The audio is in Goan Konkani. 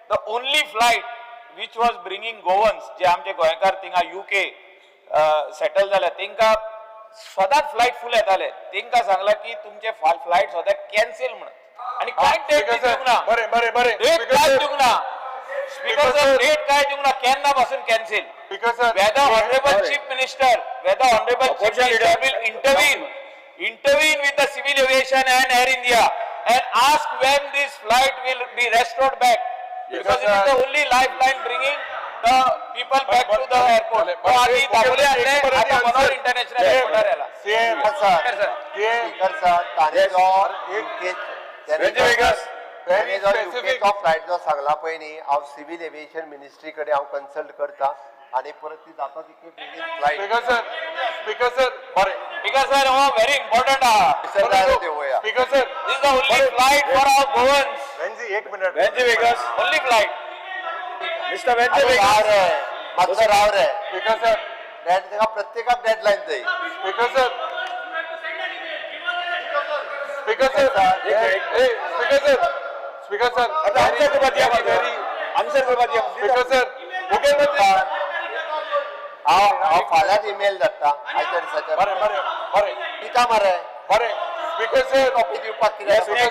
the only flight which was bringing Goans, जे आमचे गोंयकार थिंगा युके सेटल जाल्या, तेंकां सदांच फ्लायट फूल येताले. तेंकां सांगला की तुमचे फ्लायट सद्याक कॅन्सील म्हणून आनी कांय डेट दिवंक ना. बरें बरें बरें. डेट काय दिवंक ना, स्पीकर सर. डेट काय दिवंक ना, केन्ना पासून cancel. Speaker sir. Whether honorable chief minister, whether honorable chief Opposition minister leader. Will intervene with the Civil Aviation and Air India and ask when this flight will be restored back, because it is the only lifeline bringing the people back to the airport. तो आधी दाबोली आसले, आता मनोहर इंटरनॅशनल एअरपोर्टार आयला. Same. Sir. Speaker sir, ताणे जो युके Renji Vegas. ताणे जो Very specific. युकेचो फ्लायट जो सांगला पळय न्ही, हांव सिव्हिल एव्हिएशन मिनिस्ट्री कडेन हांव कन्सल्ट करता आनी परत ती जाता तितली flight. Speaker sir, speaker sir, बरें. Because sir, हो व्हेरी इम्पॉर्टंट आहा. Devaaya. Speaker sir. This is the only flight for our Goans. Venzy, एक minute. Venzy Viegas. Only flight. Mister Venzy राव वेगस. रे, मातसो राव रे. Speaker sir. ताका प्रत्येकाक डेडलायन जाय. Speaker sir, speaker sir, ए speaker sir, speaker sir. Answer करपा दिया म्हाका. आन्सर करपा दिया. स्पीकर सर, मुखेलमंत्री. हांव हांव फाल्यांच इमेल धाडटा आयच्या दिसाच्या. बरें बरें बरें. दिता मरे. बरें, स्पीकर सर. कॉपी दिवपाक कित्याक? स्पीकर.